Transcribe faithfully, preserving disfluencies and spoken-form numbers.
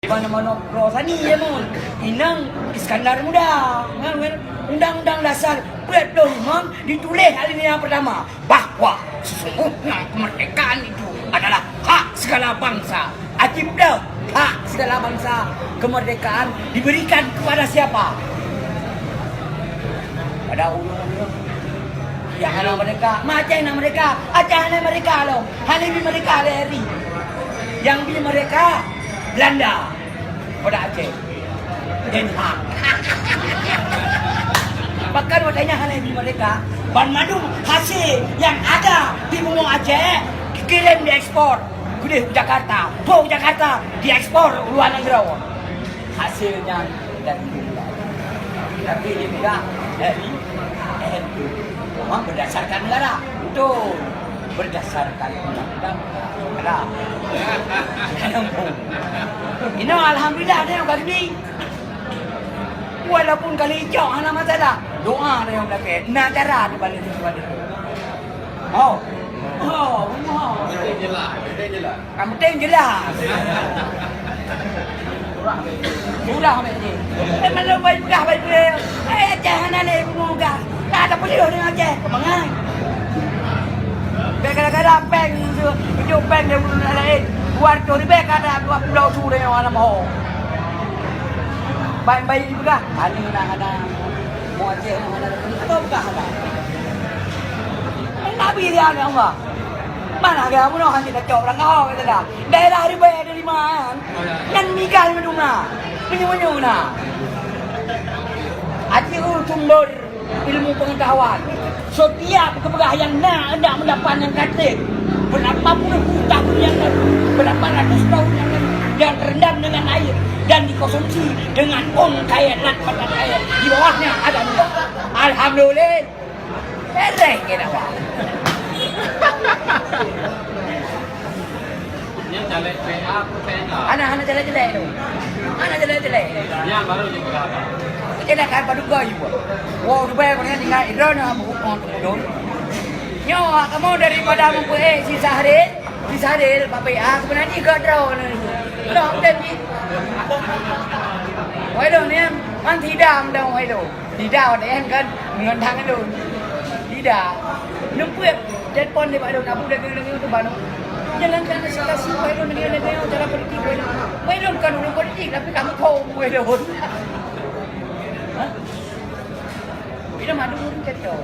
Mana-mana pro sani ya mun. Inong Iskandar Muda. Kan, kan? Undang-Undang Dasar empat puluh lima ditulis alineya pertama bahwa sesungguhnya kemerdekaan itu adalah hak segala bangsa. Ajib dah, hak segala bangsa, kemerdekaan diberikan kepada siapa? Pada ulun-ulun yang hana merdeka, macam nak merdeka, Aceh hana merdeka loh, hana bi merdeka lé ri. Yang bi merdeka Belanda pada Aceh. Den Haag. Bahkan watèe nyan hana bi merdeka, banmandum hasil yang ada di bumoe Aceh dikirim diekspor keudeh u Jakarta, boh u Jakarta diekspor u luar nanggroe. Hasil nyan dari Indonesia. Tapi dia pegang dari N U. Memang berdasarkan negara. Betul. Berdasarkan undang-undang negara. Inoe alhamdulillah ada yang bagi. Walaupun kali icok hana masalah. Doa ada yang bagi. Nah cara dibalik daripada. Oh. Oh, oh. Yang penting jelas. Murah, meh, ni. Eh, mana baik peugah, baik peugah. Eh, Aceh hana lé peugah. Ka tapeuleueh deungon Aceh, keumangai. Bèk gara-gara péng tu, ijok péng dari buleuen laén. Dua ratus ribèe ka ada dua puluh su dari orang lam ho. Baik-baik peugah, hana, hana, hana. Mau Aceh hana, hana. Atau peugah hana. Nabi dia ni Allah. Mana ada bunoe hana tacok orang kau kata dah. Daerah ribèe ada lima kan. Nyan migal meuduma. Meunyoe-meunyoe na. Aji sumber ilmu pengetahuan. Setiap kepeugah yang na hendak mendapat yang kata berapa puluh tahun yang lalu, berapa ratus tahun yang lalu, yang terendam dengan air dan dikonsumsi dengan ôn kaya dan mata kaya. Di bawahnya ada minyak. Alhamdulillah. Beres ke dah, Pak? Nyan caleg P A ke P N A? Hana, hana caleg-caleg tu. Hana caleg-caleg. Nyan baru jipeugah. Caleg kan Paduka juga. Wow, Dubai mana tinggal Idron, ha, buku pun tu. Nyoe, kamu daripada mempunyai si Sahril, si Sahril, Pak P A, sebenarnya ke drone ni. Loh, dan ni. Wai dong ni, man tidak dong, wai dong. Tidak, ada yang kan mengundang tu. Tidak. Numpuk telepon daripada Abu Dagang dengan tu baru. Jalankan situasi Wailun dengan negara cara politik Wailun. Wailun bukan orang politik, tapi kamu kaum Wailun. Hah? Bila madu urang cocok.